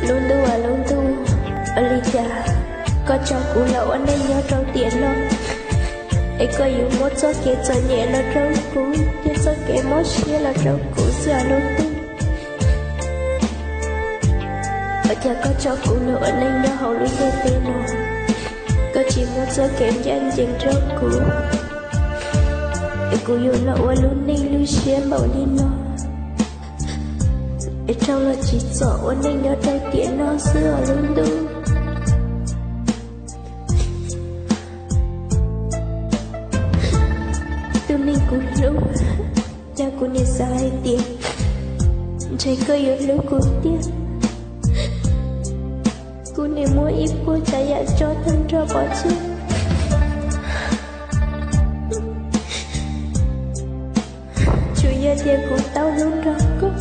Lub ntuj aw lub ntuj, ua li cas koj tso kuv los ua neej nyob rau tiam no, es koj yuav muab txoj kev txom nyem los rau kuv thiab txoj kev mob siab los rau kuv xwb aw lub ntuj. Ua cas koj tso kuv los ua neej nyob hauv lub ntiaj teb no, koj tsis muab txoj kev ncaj ncees rau kuv, es kuv yuav los ua lub neej lub siab npaum li no, es raug los tsim txom ua neej nyob rau tiam no xwb aw lub ntuj. Tus neeg kuv hlub, cas kuv nim xav hais tias ntshe koj yuav hlub kuv tiag. Kuv nim muab ib puas tsav yam tso tag nrho pov tseg, tsuas yog tias kuv tau hlub nrog koj.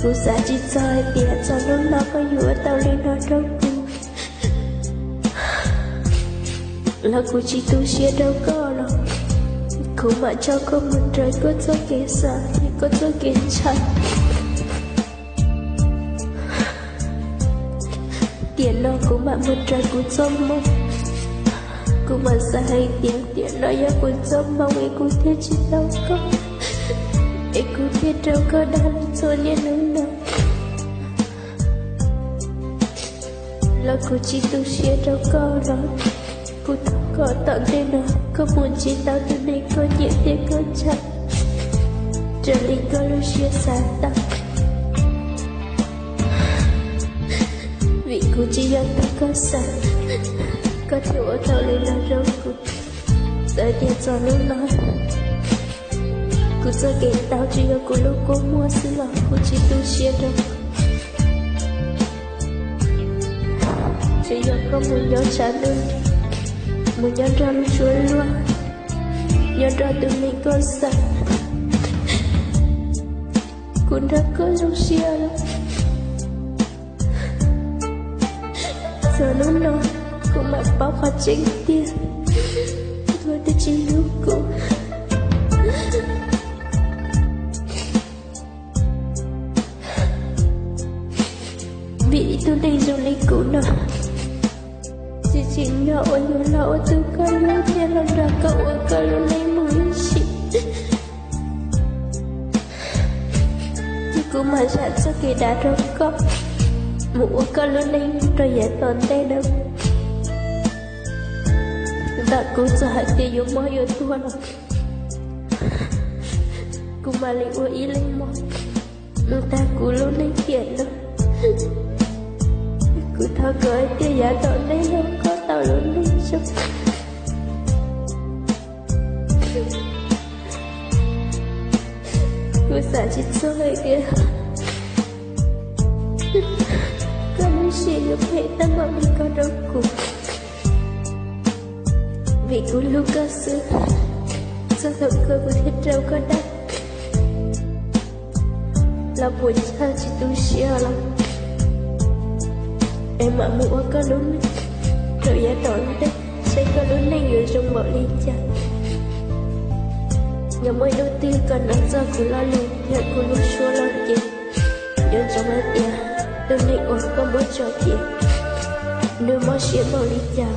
Kuv xav tsis txog hais tias txog hnub no koj yuav ua tau li no rau kuv, los kuv tsis tu siab rau koj los kuv mam tso koj mus raws koj txoj kev xav thiab koj txoj kev ntshaw. Tiam no kuv mam mus raws kuv txoj hmoo. Kuv mam xav hais tias tiam no yog kuv txoj hmoo es kuv thiaj tsis tau koj, es kuv thiaj raug koj dag txhua niaj hnub no. Los kuv tsis tu siab rau koj los kuv thov kom tom ntej no koj mus ntsib tau tus neeg koj nyiam thiab koj ntshaw raws li koj lub siab xav tau. Vim kuv tsis yog tus koj xav, koj thiaj ua tau li no rau kuv. Txawm tias txog hnub no kuv txoj kev tau tsuas yog kuv lub kua muag xwb los kuv tsis tu siab rau. Tsuas yog koj mus nyob tshav ntuj, mus nyob nrog lub suab luag, nyob nrog tus neeg koj xav, kuv nrog koj zoo siab lawm. Txog hnub no kuv mam paub qhov tseeb tiag, koj twb tsis hlub kuv. Vim ib tug neeg zoo li kuv no tsis tsim nyog uas yuav los ua tus koj hlub thiab los nrog koj ua koj lub neej mus ib sim. Ces kuv mam zam txoj kev dav rau koj, mus ua koj lub neej rau yav tom ntej na. Ntawm kuv txawm hais tias yuav mob yuav tuag los kuv mam li ua ib leeg mob mus tag kuv lub neej tiam no. Kuv thov kom hais tias yav tom ntej no koj tau lub neej zoo. Kuv xav tsis txog hais tias koj lub siab yuav phem tag npaum li ko rau kuv, vim kuv hlub koj xwb. Txog thaum kawg kuv thiaj raug koj dag. Los puas tsaug tsis tu siab los, es mam mus ua koj lub neej rau yav tom ntej, saib koj lub neej yuav zoo npaum li cas. Yog muaj ib hnub twg koj hnov txog kuv lo lus thiab kuv lub suab los ces nco ntsoov hais tias tus neeg uas koj muab tso ces nws mob siab npaum li cas.